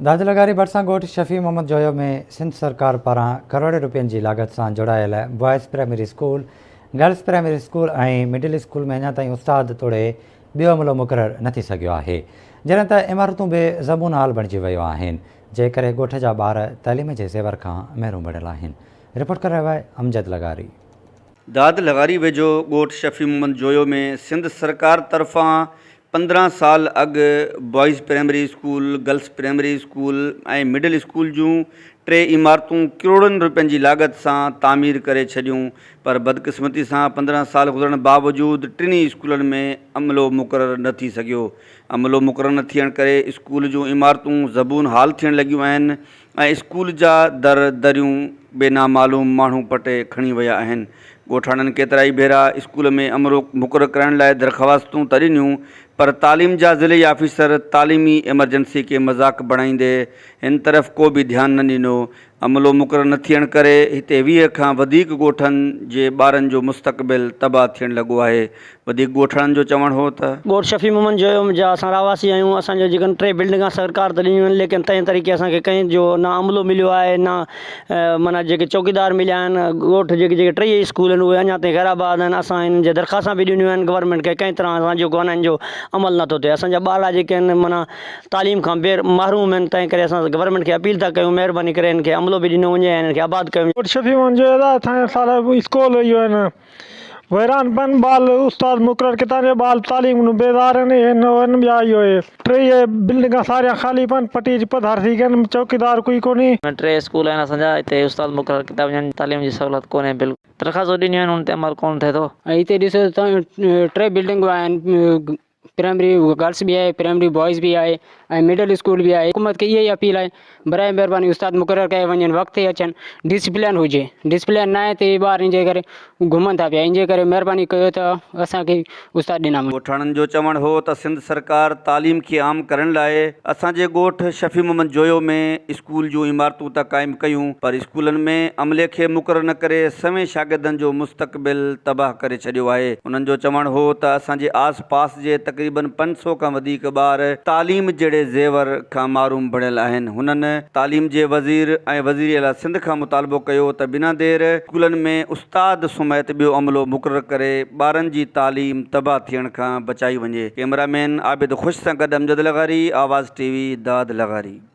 داد لغاري ڀرسان ڳوٺ شفيع محمد جويو ۾ سنڌ سرڪار پاران ڪروڙين روپين جي لاڳت سان جوڙايل boys primary school, girls primary school ۽ middle school ۾ اڃا تائين استاد توڙي ٻيو عملو مقرر نه ٿي سگهيو آهي، جڏهن ته عمارتون به زبون حال بڻجي ويون آهن، جنهن ڪري ڳوٺ جا ٻار تعليم جي زيور کان محروم بڻيل آهن. رپورٽ ڪري رهيو آهي امجد لغاري. داد لغاري ويجهو ڳوٺ شفيع محمد جويو ۾ سنڌ سرڪار طرفان 15 سال اڳ boys primary school, girls primary school ۽ middle school جون ٽي عمارتون ڪروڙن روپين جي لاڳت سان تعمير ڪري ڇڏيون پر بدقسمتي سان 15 سال گذرڻ باوجود ٽنهي اسڪولن ۾ عملو مقرر نه ٿي سگهيو. عملو مقرر نه ٿيڻ ڪري اسڪول جون عمارتون زبون حال ٿيڻ لڳيون آهن. ۽ اسڪول جا در دريون به نامعلوم ماڻهو پٽي کڻي ويا آهن. ڳوٺاڻن ڪيترائي ڀيرا اسڪول ۾ عملو مقرر ڪرائڻ لاء درخواستون ته ڏنيون پر تعليم جا ضلعي آفيسر تعليمي ايمرجنسي کي مذاق بڻائيندي هن طرف ڪو به ڌيان نه ڏنو. عملو مقرر نه ٿيڻ ڪري هتي 20 کان وڌيڪ ڳوٺن جي ٻارن جو مستقبل تباهه ٿيڻ لڳو آهي. وڌيڪ ڳوٺاڻن جو چوڻ هو ته. ڳوٺ شفيع محمد جويو جا اسان رهواسي آهيون اسان جو جيڪن ٽي بلڊنگان سرڪار ته ڏنيون آهن ليڪن تنهن طريقي اسان کي ڪنهن جو نه عملو مليو آهي نه معنيٰ جيڪي چوڪيدار مليا آهن ڳوٺ جيڪي جيڪي ٽيئي اسڪول آهن اهي اڃا تائين غير آباد آهن اسان انهن جي درخواستان به ڏنيون آهن گورنمينٽ کي ڪنهن طرح اسان جو انهن جو عمل نٿو ٿئي اسان جا ٻارڙا جيڪي آهن معنيٰ تعليم کان بي محروم آهن تنهن ڪري اسان گورنمينٽ کي اپيل ٿا ڪيون مهرباني ڪري انهن کي عملو به ڏنو وڃي ۽ انهن کي آباد ڪيو وڃي. ڳوٺ شفيع محمد جويو جا اسان جا سارا اسڪول اهو آهن ويران پن ٻال استاد مقرر ڪتا جي ٻال تعليم نو بيزار آهن اهي نه آهن ٻيا اهو اهي ٽيئي بلڊنگا ساريان خالي پن پٽي جي پڌار ٿي گين چوڪيدار ڪوئي ڪونهي. ۾ ٽي اسڪول آهن اسان جا اتي استاد مقرر ڪتا وڃن تعليم جي سهولت ڪونهي بلڪل درخواستون ڏنيون آهن ان تي عمل ڪونه ٿئي ٿو. ۽ هتي ڏسو ته ٽي بلڊنگون آهن پرائمري گرلس به آهي پرائمري بوائز به آهي ۽ مڊل اسڪول به آهي حڪومت کي اها ئي اپيل آهي برائي مهرباني استاد مقرر ڪيا وڃن وقت تي اچن ڊسپلين هجي ڊسپلين نه آهي ته ٻار ان جي ڪري گهمن ٿا پيا ان جي ڪري مهرباني ڪيو ته اسان کي استاد ڏنا وڃن. ڳوٺاڻن جو چوڻ هو ته سنڌ سرڪار تعليم کي عام ڪرڻ لاء اسان جي ڳوٺ شفيع محمد جويو ۾ اسڪول جون عمارتون ته قائم ڪيون پر اسڪولن ۾ عملي کي مقرر نه ڪري سوين شاگردن جو مستقبل تباهه ڪري ڇڏيو آهي. انهن جو چوڻ هو ته اسان جي آس پاس جي تقريبن 500 کان وڌيڪ ٻار تعليم جهڙي زيور کان محروم بڻيل آهن. هنن تعليم جي وزير ۽ وزير اعليٰ سنڌ کان مطالبو ڪيو ته بنا دير اسڪولن ۾ استاد سميت ٻيو عملو مقرر ڪري ٻارن جي تعليم تباهه ٿيڻ کان بچائي وڃي. ڪئميرا مين عابد خوش سان گڏ امجد لغاري، آواز ٽي وي، داد لغاري.